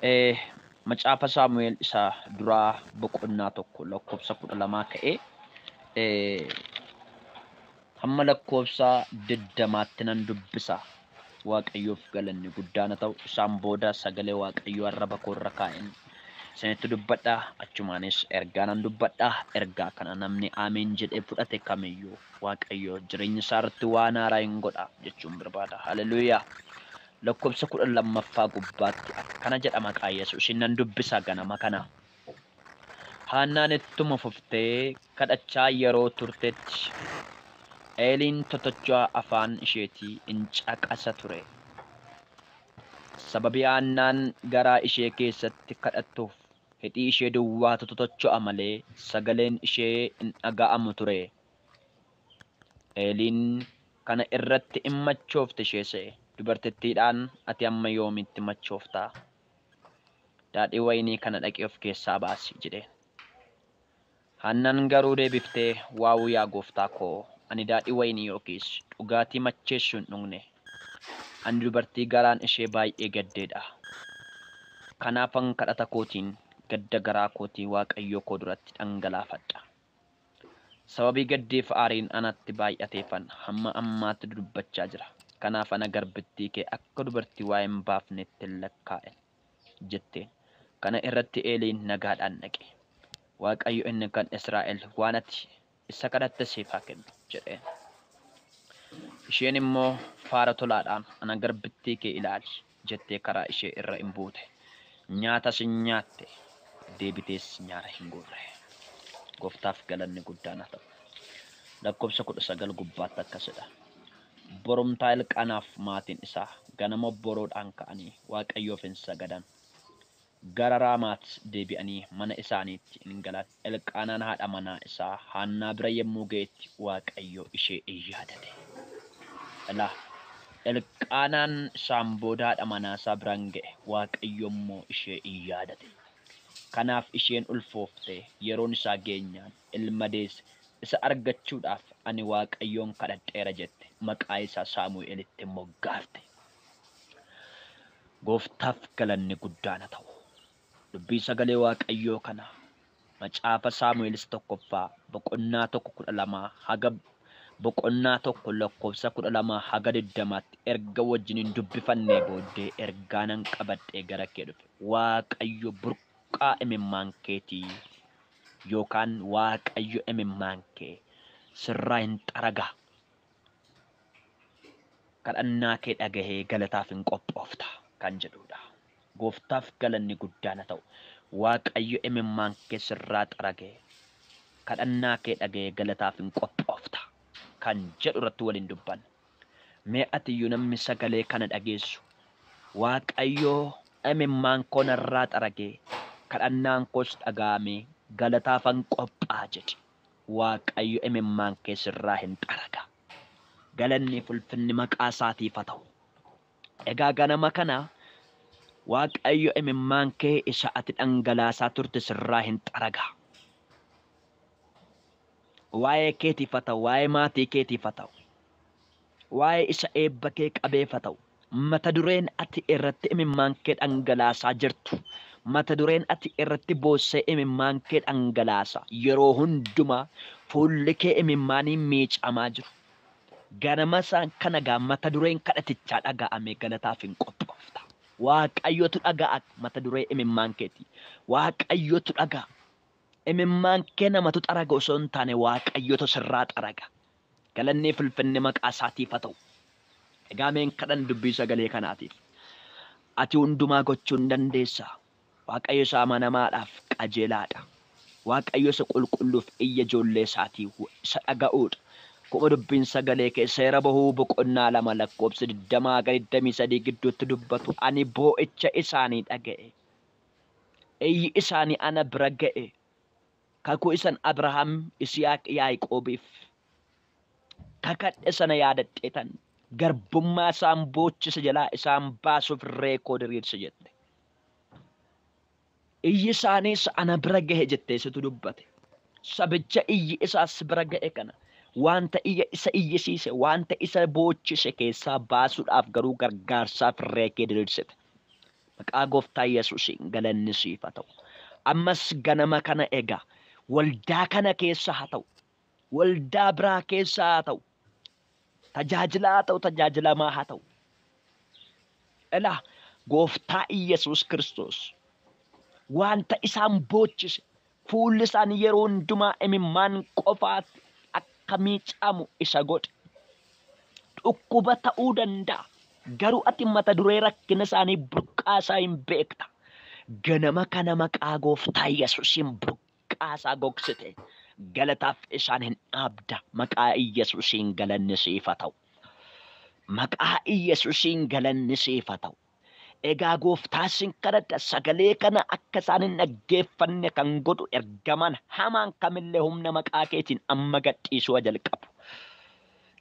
Macaafa Saamu'eel isa duraa boqonnaa 1 lakkoofsa 12 ka'ee hamma lakkoofsa 20tti nan dubbisa. Waaqayyoof galanni guddaan haa ta'u. Isaan booda sagalee Waaqayyoo arraba koo irra kaa'een isinitti dubbadha. Achumaanis ergaa nan dubbadha. Ergaa kana namni ameen jedhee fudhate kamiyyuu Waaqayyo jireenya isaa irratti waan haaraa hin godha jechuun barbaada. Haleluuyaa. Lakkoofsa 12ffaa gubbaatti akkana jedha maqaa Yesuusiin nan dubbisa ganama kana. Haannaan ittuma fuftee kadhachaa yeroo turtetti Eeliin totocho'a afaan isheetii in caqasa ture. Sababii Haannaan garaa ishee keessatti kadhattuuf hidhii ishee duwwaatu totocho'a malee sagaleen ishee hin dhaga'amu ture. Eeliin kana irratti in machoofte ishee se'e. Dubartittiidhaan, ati hamma yoomiitti machooftaa? Daadhii wayinii kana dhaqii of keessaa baasi jedheen. Haannaan garuu deebiftee, Waawuu yaa gooftaa koo, ani daadhii wayinii yookiis dhugaatii macheessu hin dhugne. Ani dubartii garaan ishee baay'ee gaddee dha. Kanaafan kadhata kootiin gadda garaa kootii Waaqayyoo koo duratti dhangalaafadha. Sababii gaddiif aariin anatti baay'ateefan hamma ammaatti dudubbachaa jira. Kanaaf ana garbittii kee akka dubartii waa hin baafneetti hin lakkaa'in jetteen. Kana irratti Eeliin nagaadhaan dhaqi! Waaqayyo inni kan Israa'el waan ati isa kadhatte siif haa kennu jedheen. Isheen immoo faara tolaadhaan ana garbittii kee ilaali jettee karaa ishee irra in buute. Nyaatas in nyaatte, deebitees nyaara hin guurre. Gooftaaf galanni guddaan haa ta'u. Lakkoofsa 19 gubbaatti akkasidha. Borumtaa Elqaanaaf maatiin isaa ganama obboroodhaan ka'anii Waaqayyoof in sagadan. Gara Raamaat deebi'anii mana isaaniitti in galan. Elqaanaan haadha manaa isaa Haannaa bira yommuu ga'etti Waaqayyo ishee in yaadate. Ilaa, Elqaanaan isaan booda haadha manaa isaa biraan ga'e, Waaqayyo immoo ishee in yaadate. Kanaaf isheen ulfooftee yeroon isaa geenyaan ilma deesse. Isa argachuudhaaf ani Waaqayyoon kadhadheera jette, maqaa isaa Saamu'eelitti moggaafte. Gooftaaf galanni guddaan haa ta'u. Dubbii sagalee Waaqayyoo kana macaafa Saamu'eel isa tokkoffaa boqonnaa 1 12 haga boqonnaa 1 lakkoofsa 12 haga 20tti erga wajjiniin dubbifannee booddee ergaa nan qabadhee gara kee dhufe. Waaqayyo burqaa imimmaan keetii yookaan Waaqayyo imimmaan kee sirraa hin xaraga. Kadhannaa kee dhagahee galataaf hin qophoofta kan jedhudha. Gooftaaf galanni guddaan haa ta'u. Waaqayyo imimmaan kee sirraa xaragee kadhannaa kee dhagahee galataaf hin qophoofta kan jedhu irratti waliin dubbanna. Mee atiyyuu namni sagalee kana dhageessu Waaqayyo imimmaan koo narraa xaragee kadhannaan koos dhaga'amee galataafan qophaa'a jedhi. Waaqayyo imimmaan kee sirraa hin xaraga. Galanni fi ulfinni maqaa isaatiif haa ta'u. Egaa ganama kana Waaqayyo imimmaan kee isa ati dhangalaasaa turte sirraa hin xaraga. Waa'ee keetiif haa ta'u, waa'ee maatii keetiif haa ta'u, waa'ee isa eebba kee qabeef haa ta'u, mata dureen ati irratti imimmaan kee dhangalaasaa jirtu, mata dureen ati irratti boossee imimmaan kee dhangalaasaa yeroo hundumaa fuulli kee imimmaaniin miicamaa jiru. Ganama isaan kana gaa mata dureen kadhatichaa dhaga'amee galataaf hin qophoofta. Waaqayyotu dhaga'a mata duree imimmaan keetii. Waaqayyotu dhaga'a. Imimmaan kee namatu xaraga osoo hin taane Waaqayyotu sirraa xaraga. Galannii fi ulfinni maqaa isaatiif haa ta'u. Egaa meen kadhan dubbii sagalee kanaatiif. Ati hundumaa gochuu hin dandeessa. Waaqayyo isa amanamaadhaaf qajeelaadha. Waaqayyo isa qulqulluuf iyya ijoollee isaatii isa dhaga'uudha. Akkuma dubbiin sagalee kee seera bahuu boqonnaa 2 lakkoofsa 20 haga 23 gidduutti dubbatu ani boo'icha isaanii dhaga'e. Iyyi isaanii ana bira ga'e. Kakuu isan Abrahaam, Isiyaaq, Yaaqoobiif kakadhe sana yaadadheetan garbummaa isaan boochise jalaa isaan baasuuf irree koo diriirse jette. Iyyi isaaniis ana bira gahe jettee situ dubbate. Sabicha iyyi isaas bira ga'e kana wanta iyya isa iyyisiise, wanta isa boochise keessaa baasuudhaaf garuu gargaarsaaf irree kee diriirsite. Maqaa gooftaa Yesuusiin galanni siif haa ta'u. Ammas ganama kana egaa waldaa kana keessa haa ta'u, waldaa biraa keessa haa ta'u, tajaajilaa haa ta'u, tajaajilamaa haa ta'u. Ilaa gooftaa Iyyasuus Kiristoos wanta isaan boochise fuulli isaanii yeroo hundumaa imimmaan qofaatti akka miicamu isa godhe. Dhukkuba ta'uu danda'a. Garuu ati mata duree rakkina isaanii burqaa isaa hin beekta. Ganama kana maqaa gooftaa Yesuusiin burqaa isaa gogsite. Galataaf isaan hin dhaabda. Maqaa Iyyasuusiin galanni siif haa ta'u. Maqaa Iyyasuusiin galanni siif haa ta'u. Egaa gooftaa sin kadhadha sagalee kana akka isaan hin dhaggeeffanne kan godhu ergamaan hamaan kamillee humna maqaa keetiin amma gadhiisuu jalqabu.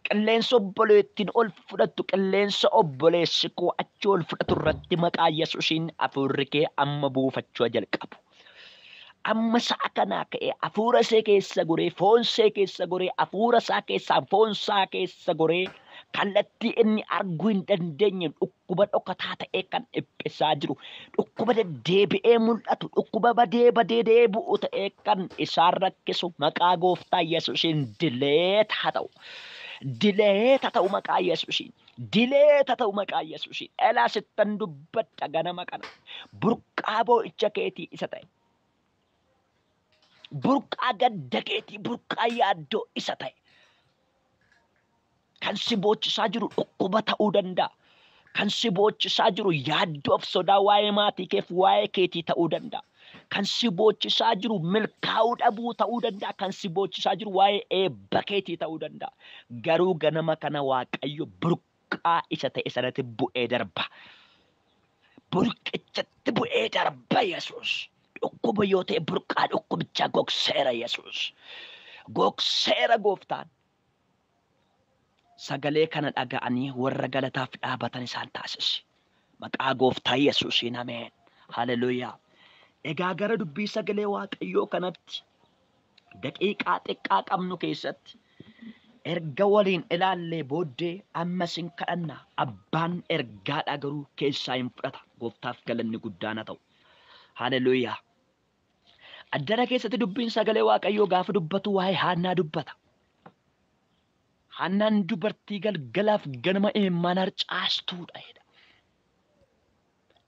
Qilleensa obboleettiin ol fudhattu qilleensa obboleessi koo achi ol fudhatu irratti maqaa Yesuusiin hafuurri kee amma buufachuu jalqabu. Amma sa'a kanaa ka'ee hafuura see keessa goree foon see keessa goree hafuura isaa keessaa foon isaa keessa goree kallattii inni arguu hin dandeenye dhukkuba dhokataa ta'ee kan dhiphisaa jiru dhukkuba deddeebi'ee mul'atu dhukkuba badee badee deebi'u ta'ee kan isaan rakkisu maqaa gooftaa Yesuusiin dileet haa ta'u. Dileet haa ta'u maqaa Yesuusiin. Dileet haa ta'u maqaa Yesuusiin. Elaa sittan dubbadha ganama kana. Burqaa boo'icha keetii isa ta'e. Burqaa gadda keetii burqaa yaaddoo isa ta'e. Kan si boochisaa jiru dhukkuba ta'uu danda'a. Kan si boochisaa jiru yaaddoof sodaa waa'ee maatii keef waa'ee keetii ta'uu danda'a. Kan si boochisaa jiru milkaa'uu dhabuu ta'uu danda'a. Kan si boochisaa jiru waa'ee eebba keetii ta'uu danda'a. Garuu ganama kana Waaqayyo burqaa isa ta'e sanatti bu'ee darba. Burqichatti bu'ee darba Yesuus. Dhukkuba yoo ta'e burqaa dhukkubichaa gogseera Yesuus. Gogseera gooftaan. Sagalee kana dhaga'anii warra galataaf dhaabatan isaan taasisi. Maqaa gooftaa Yesuusiin ameen. Haleluuyaa. Egaa gara dubbii sagalee Waaqayyoo kanatti daqiiqaa xiqqaa qabnu keessatti erga waliin ilaallee booddee ammas hin kadhanna. Abbaan ergaadhaa garuu keessaa hin fudhata. Gooftaaf galanni guddaan haa ta'u. Haleluuyaa. Addana keessatti dubbiin sagalee Waaqayyoo gaafa dubbatu waa'ee Haannaa dubbata. Haannaan dubartii galgalaaf ganama imimmaan harcaastuudha jedha.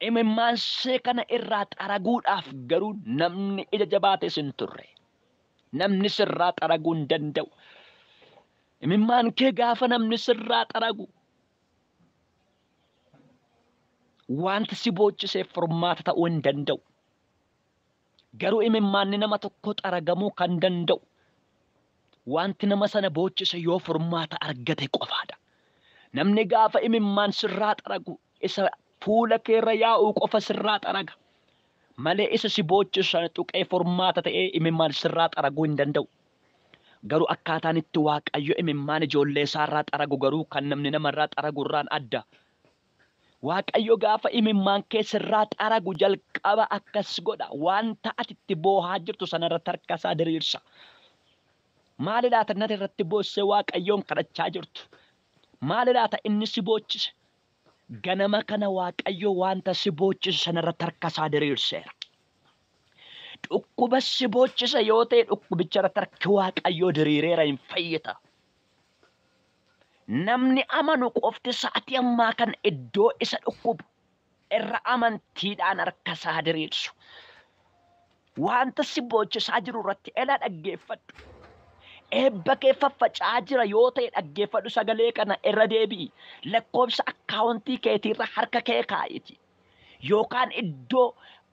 Imimmaan see kana irraa xaraguudhaaf garuu namni ija jabaates hin turre. Namni sirraa xaraguu hin danda'u. Imimmaan kee gaafa namni sirraa xaragu wanta si boochiseef furmaata ta'uu hin danda'u. Garuu imimmaanni nama tokko xaragamuu kan danda'u wanti nama sana boochise yoo furmaata argate qofaadha. Namni gaafa imimmaan sirraa xaragu isa fuula keerra yaa'uu qofa sirraa xaraga. Malee isa si boochisu sana tuqee furmaata ta'ee imimmaan sirraa xaraguu hin danda'u. Garuu akkaataan itti Waaqayyo imimmaan ijoollee isaarraa xaragu garuu kan namni namarraa xaragu irraan adda. Waaqayyo gaafa imimmaan kee sirraa xaragu jalqaba akkas godha. Wanta ati itti boohaa jirtu sanarratti harka isaa diriirsa. Maali laata nati irratti boossee Waaqayyoon kadhachaa jirtu? Maali laata inni si boochise? Ganama kana Waaqayyo wanta si boochise sanarratti harka isaa diriirseera. Dhukkuba si boochise yoo ta'e dhukkubicha irratti harki Waaqayyoo diriireera hin fayyita. Namni amanu qofti sa'atii ammaa kana iddoo isa dhukkubu irra amantiidhaan harka isaa diriirsu. Wanta si boochisaa jiru irratti elaa dhaggeeffadhu. Eebba kee faffaca'aa jira yoo ta'e dhaggeeffadhu sagalee kana irra deebi'i. Lakkoofsa akkaawuntii keetiirra harka kee kaa'iti. Yookaan iddoo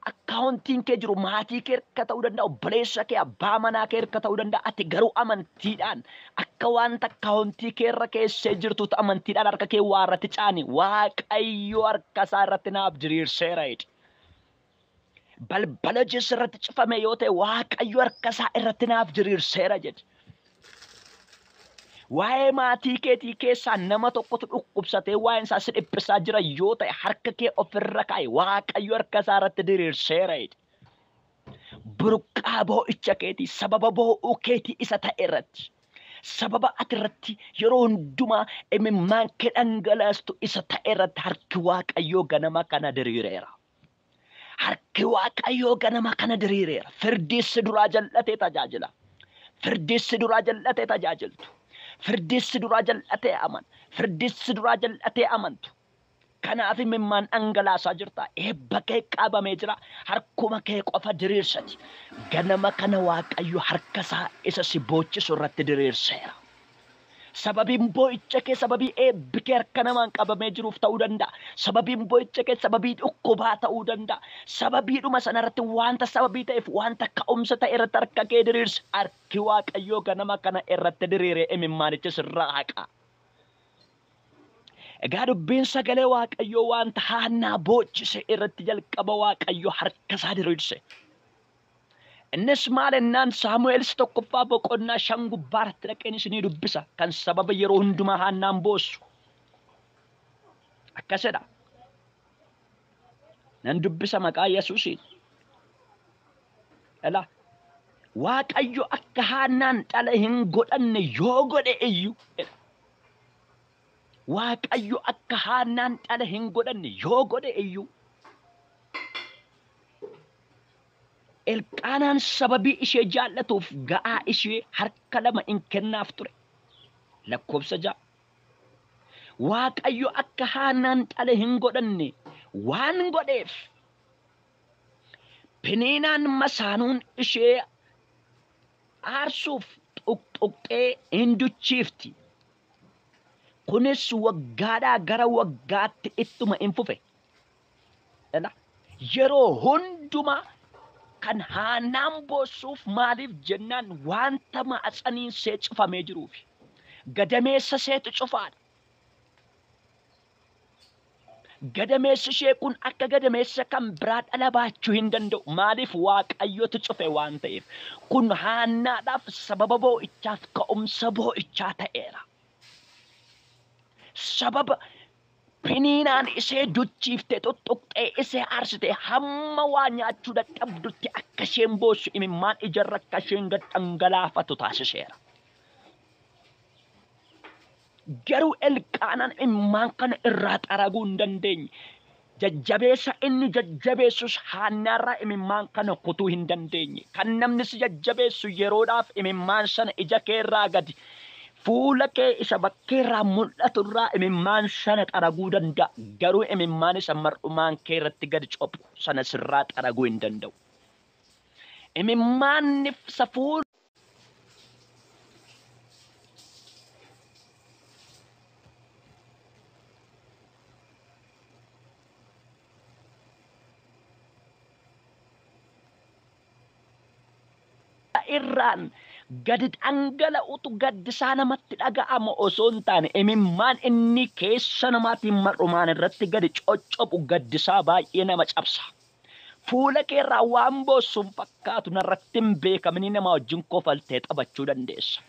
akkaawuntiin kee jiru maatii kee harka ta'uu danda'a, obboleessa kee, abbaa manaa kee harka ta'uu danda'a. Ati garuu amantiidhaan akka wanta akkaawuntii kee irra keessee jirtutti amantiidhaan harka kee waa irratti caani. Waaqayyo harka isaa irratti naaf diriirseera jedhi. Balbala hojii irratti cufame yoo ta'e Waaqayyo harka isaa irratti naaf diriirseera jedhi. Waa'ee maatii keetii keessaa nama tokkotu dhukkubsatee waa'een isaa si dhiphisaa jira yoo ta'e harka kee ofirra kaa'i. Waaqayyo harka isaa irratti diriirseera jedhi. Burqaa boo'icha keetii sababa boo'uu keetii isa ta'e irratti sababa ati irratti yeroo hundumaa imimmaan kee dhangalaastu isa ta'e irratti harki Waaqayyoo ganama kana diriireera. Harki Waaqayyoo ganama kana diriireera. Firdiis duraa jal'atee tajaajila. Firdiis duraa jal'atee tajaajiltu. Firdiis duraa jal'atee aman. Firdiis duraa jal'atee amantu. Kanaaf imimmaan dhangalaasaa jirta. Eebba kee qabamee jira. Harkuma kee qofa diriirsati. Ganama kana Waaqayyo harka isaa isa si boochisu irratti diriirseera. Sababiin boo'icha kee sababii eebbi kee harka namaan qabamee jiruuf ta'uu danda'a. Sababiin boo'icha kee sababii dhukkubaa ta'uu danda'a. Sababiidhuma sanarratti wanta sababii ta'eef wanta ka'umsa ta'e irratti harka kee diriirsi. Harki Waaqayyoo ganama kana irratti diriiree imimmaanicha sirraa haqa. Egaa dubbiin sagalee Waaqayyoo wanta Haannaa boochise irratti jalqaba Waaqayyo harka isaa diriirse. Innis maal ennaan Saamu'eelis tokkoffaa boqonnaa 5 gubbaarratti dhaqeen isinii dubbisa. Kan sababa yeroo hundumaa Haannaan boossu. Akkasidha. Nan dubbisa maqaa Yesuusiin. Ela Waaqayyo akka Haannaan dhala hin godhanne yoo godhe iyyuu. Waaqayyo akka Haannaan dhala hin godhanne yoo godhe iyyuu. Elqaanaan sababii ishee jaallatuuf ga'aa ishee harka 2 in kennaaf ture. Lakkoofsa 6. Waaqayyo akka Haannaan dhala hin godhanne waan godheef Piniinaan masaanuun ishee aarsuuf xuqxuqxee hin duchiifti. Kunis waggaadhaa gara waggaatti ittuma in fufe. Yeroo hundumaa kan Haannaan boossuuf maaliif jennaan wanta maatsaniin see cufamee jiruufi. Gadameessa seetu cufaadha. Gadameessi ishee kun akka gadameessa kan biraa dhala baachuu hin danda'u. Maaliif Waaqayyotu cufe waan ta'eef. Kun Haannaadhaaf sababa boo'ichaaf ka'umsa boo'ichaa ta'eera. Sababa Piniinaan ishee duchiiftee xuxuqxee ishee aarsite hamma waa nyaachuu dadhabdutti akka isheen boossu imimmaan ijarra akka isheen gad dhangalaafatu taasiseera. Garuu Elqaanaan imimmaan kana irraa xaraguu hin dandeenye. Jajjabeessa inni jajjabeessus Haannaarraa imimmaan kana kutuu hin dandeenye. Kan namni si jajjabeessu yeroodhaaf imimmaan sana ija keerraa gadi fuula kee isa bakkeerraa mul'atu irraa imimmaan sana xaraguu danda'a. Garuu imimmaan isa mar'umaan kee irratti gadi cophu sana sirraa xaraguu hin danda'u. Imimmaan isa fuula irraan gadi dhangala'utu gaddisaa namatti dhaga'ama osoo hin taane imimmaan inni keessa namaatiin mar'umaan irratti gadi coccophu gaddisaa baay'ee nama cabsa. Fuula keerraa waan boossu hin fakkaatu narratti hin beekamini nama wajjin kofaltee taphachuu dandeessa.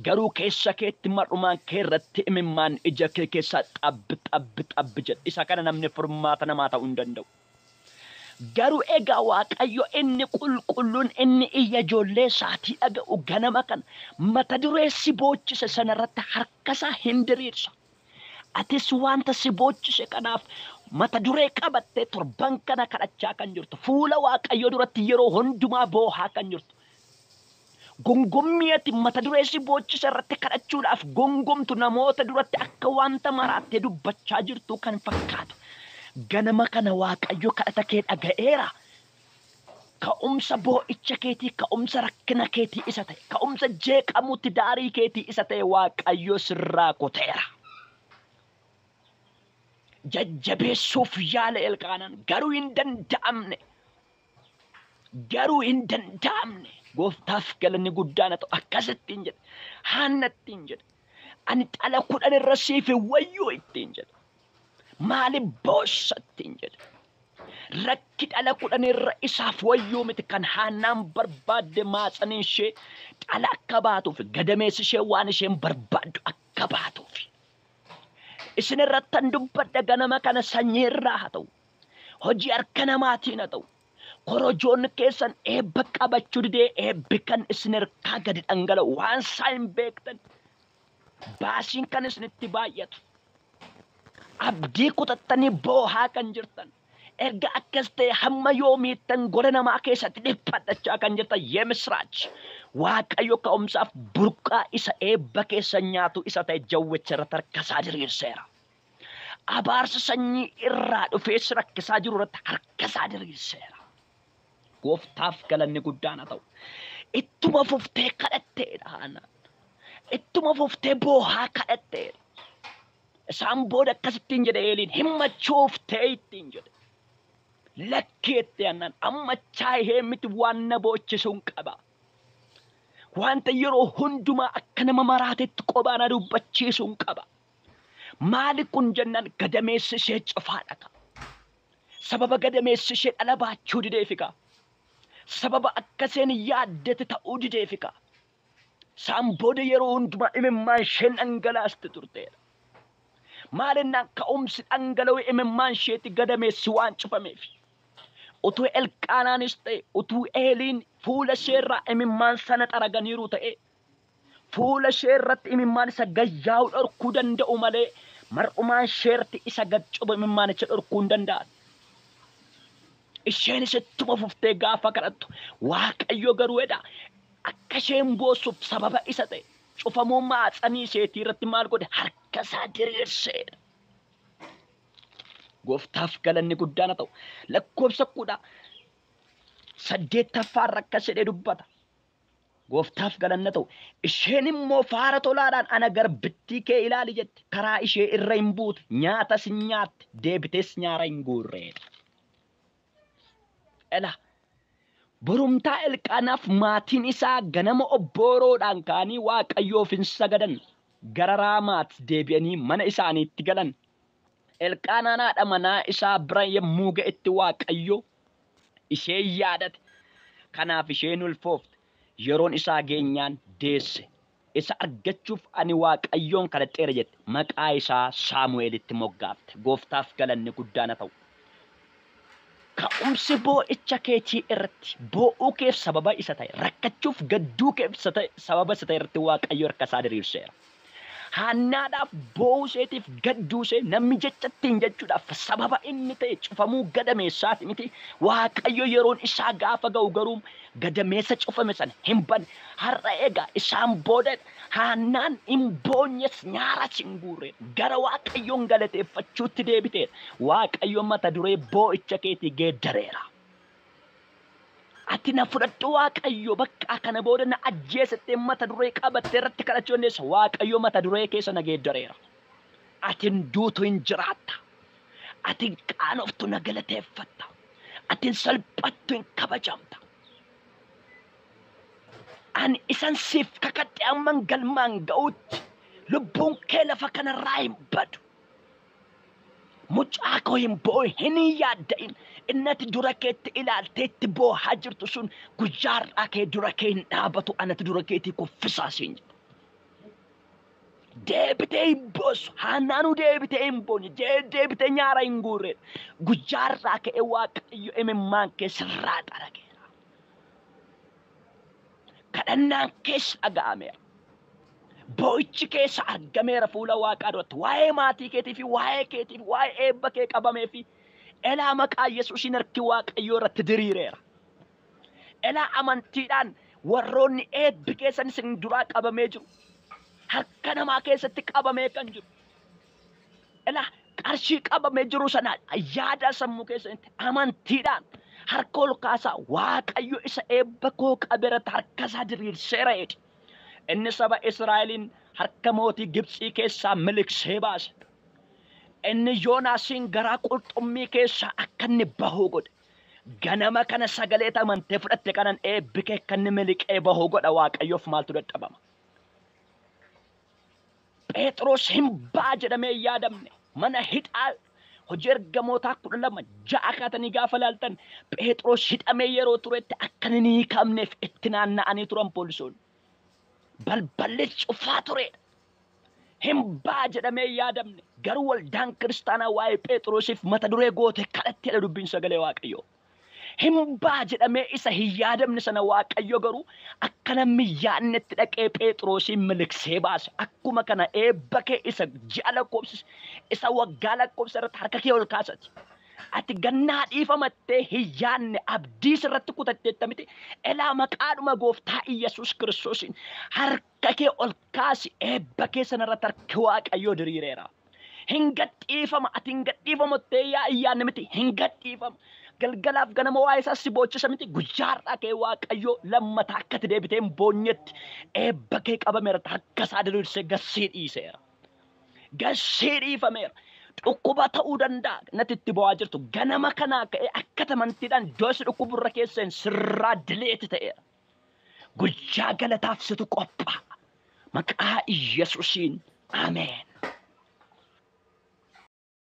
Garuu keessa keetti mar'umaan kee irratti imimmaan ija kee keessaa xabbi xabbi xabbi jedha. Isa kana namni furmaata namaa ta'uu hin danda'u. Garuu egaa Waaqayyo inni qulqulluun inni iyya ijoollee isaatii dhaga'u ganama kana mata duree si boochise sanarratti harka isaa hin diriirsa. Atis wanta si boochise kanaaf mata duree qabattee torban kana kadhachaa kan jirtu fuula Waaqayyoo duratti yeroo hundumaa boohaa kan jirtu. Gongommii ati mata duree si boochise irratti kadhachuudhaaf gongomtu namoota duratti akka wanta maraattee dubbachaa jirtu kan fakkaatu. Ganama kana Waaqayyo kadhata kee dhaga'eera. Ka'umsa boo'icha keetii, ka'umsa rakkina keetii isa ta'e, ka'umsa jeeqamuutti daarii keetii isa ta'e Waaqayyo sirraa kuteera. Jajjabeessuuf yaala Elqaanaan garuu hin danda'amne. Garuu hin danda'amne. Gooftaaf galanni guddaan haa ta'u akkasittiin jedhe. Haannattiin jedhe. Ani dhala 10 irra siif wayyoo ittiin jedhe. Maaliif boossa ittiin jedhe. Rakki dhala 10 irra isaaf wayyoo miti kan Haannaan barbaadde maatsaniin ishee dhala akka baatuuf gadameessi ishee waan isheen barbaaddu akka baatuuf. Isin irrattan dubbadha ganama kana sanyii irraa haa ta'u. Hojii harka namaatiin haa ta'u. Korojoon keessan eebba qabachuu didee eebbi kan isin harkaa gadi dhangala'u waan isaa hin beektan. Baasiin kan isinitti baay'atu. Abdii kutattanii boohaa kan jirtan. Erga akkas ta'e hamma yoomiittan gola namaa keessatti dhiphadhachaa kan jirtan yemisraach. Waaqayyo ka'umsaaf burqaa isa eebba keessa nyaatu isa ta'e jawwicha irratti harkasaa diriirseera. Abaarsa sanyii irraa dhufee si rakkisaa jiru irratti harkasaa diriirseera. Gooftaaf galanni guddaan haa ta'u. Ittuma fuftee kadhatteedha Haanaan. Ittuma fuftee boohaa kadhatteedha. Isaan booda akkasittiin jedhe Eeliin hin machooftee ittiin jedhe. Lakkeetti annaan amma chaayee miti waan na boochisuun qaba. Wanta yeroo hundumaa akka nama maraatetti qophaa na dubbachiisuun qaba. Maali kun jennaan gadameessi ishee cufaadha ka. Sababa gadameessi ishee dhala baachuu dideefi ka. Sababa akkaseen yaaddate ta'uu dideefi ka. Isaan booda yeroo hundumaa imimmaan isheen dhangalaasti turteedha. Maalinnaan ka'umsi dhangala'oo imimmaan isheetti gadameessi waan cufameef. Utuu Elqaanaanis ta'e utuu Eeliin fuula isheerraa imimmaan sana xaraganiiru ta'e fuula isheerratti imimmaan isa gayyaa'u dhorkuu danda'u malee mar'umaan isheerratti isa gad-cubu imimmaanicha dhorkuu hin danda'an. Isheenis ittuma fuftee gaafa kadhattu Waaqayyo garuu jedha akka isheen boossuuf sababa isa ta'e cufamuu maatsanii isheetii irratti maal godhe harka isaa diriirseedha. Gooftaaf galanni guddaan haa ta'u. Lakkoofsa 18 akkas jedhee dubbata. Gooftaaf galanni ta'u. Isheen immoo faara tolaadhaan ana garbittii kee ilaali jette. Karaa ishee irra hin buute, nyaatas hin nyaatte, deebitees nyaara hin guurreedha. Ela borumtaa Elqaanaaf maatiin isaa ganama obbooroodhaan ka'anii Waaqayyoof hin sagadan. Gara Raamaat deebi'anii mana isaaniitti galan. Elqaanaan haadha manaa isaa bira yommuu ga'etti Waaqayyo ishee yaadate. Kanaaf isheen ulfoofte. Yeroon isaa geenyaan deesse. Isa argachuuf ani Waaqayyoon kadhadheera jette. Maqaa isaa Saamu'eelitti moggaafte. Gooftaaf galanni guddaan haa ta'u. Ka'umsi boo'icha keetii irratti boo'uu keef sababa isa ta'e, rakkachuuf gadduu keef sababa isa ta'e irratti Waaqayyo harka isaa diriirseera. Haannaadhaaf boo'uu isheetiif gadduu ishee namni jecha ittiin jechuudhaaf sababa inni ta'e cufamuu gadameessaati miti. Waaqayyo yeroon isaa gaafa ga'u garuu gadameessa cufame sana hin banne. Har'a egaa isaan booda Haannaan hin boonyes nyaaras hin guurre gara Waaqayyoon galateeffachuutti deebiteedha. Waaqayyo mata duree boo'icha keetii geeddareera. Ati na fudhadhu Waaqayyo bakka kana booda na ajjeesettee mata duree qabattee irratti kadhachuu dandeessa. Waaqayyo mata duree keessa na geeddareera. Ati hin duutu hin jiraatta. Ati hin qaanoftu na galateeffatta. Ati hin salphattu hin kabajamta. Ani isan siif kakadhe amman galmaan ga'utti lubbuun kee lafa kanarraa hin badu. Mucaa koo hin boo'in hin yaadda'in. Inni ati dura keetti ilaaltee itti boo'aa jirtu sun guyyaa har'aa kee dura kee hin dhaabatu anatu dura keetii kuffisaa siin jedha. Deebitee hin boossu. Haannaanuu deebitee hin boonye. Deebitee nyaara hin guurre. Guyyaa har'aa ka'ee Waaqayyo imimmaan kee sirraa xarageera. Kadhannaan kees dhaga'ameera. Boo'ichi keessa argameera fuula Waaqaa duratti. Waa'ee maatii keetii fi waa'ee keetii fi waa'ee eebba kee qabamee fi elaa maqaa Yesuusiin harki Waaqayyoo irratti diriireera. Elaa amantiidhaan warroonni eebbi keessan isin duraa qabamee jiru. Harka namaa keessatti qabamee kan jiru. Elaa qarshii qabamee jiru sana yaada sammuu keessanitti amantiidhaan harka ol kaasaa Waaqayyo isa eebba koo qabe irratti harka isaa diriirseera jedhe. Inni saba Israa'eliin harka mootii Gibxii keessaa miliqsee baase. Inni Yoonaasiin garaa qurxummii keessaa akka inni bahuu godhe. Ganama kana sagalee amantee fudhatte kanan eebbi kee akka inni miliqee bahuu godha. Waaqayyoof maaltu dadhabama? Phexros hin ba'a jedhamee hin yaadamne. Mana hidhaa hojii ergamootaa 12:6 kaatanii gaafa laaltan Phexros hidhamee yeroo turetti akka inni hin hiikamneef itti naanna'anii turan poolisoonni. Balballi cufaa turedha. Hin ba'a jedhamee hin yaadamne. Garuu waldaan kiristaanaa waa'ee Phexrosiif mata duree goote kadhatteedha dubbiin sagalee Waaqayyoo. Hin ba'a jedhamee isa hin yaadamne sana Waaqayyo garuu akka namni yaadnetti dhaqee Phexrosiin miliqsee baase. Akkuma kana eebba kee isa ji'a lakkoofsise, isa waggaa lakkoofsa irratti harka kee ol kaasati. Ati gannaa dhiifamattee hin yaanne, abdii sirratti kutatteetta miti. Elaa, maqaadhuma gooftaa Iyyasuus Kiristoosiin harka kee ol kaasi, eebba kee sanarratti harki Waaqayyoo diriireera. Hin gadhiifama, ati hin gadhiifamattee yaa hin yaanne miti, hin gadhiifama. Galgalaaf ganama waa'ee isaas si boochisa miti, guyyaarraa kee Waaqayyoo lammataa akka ati deebitee hin boonyetti eebba kee qabameera, harka isaa diriirsee gassii dhiiseera. Gassii dhiifameera. Dhukkuba ta'uu danda'a natti itti bo'aa jirtu, ganama kanaa ka'ee akka amantiidhaan iddoo si dhukkuburra keesseen sirraa dileeti ta'eera. Guyyaa galataaf situ qophaa'a. Maqaa Iyyasuusiin, ameen.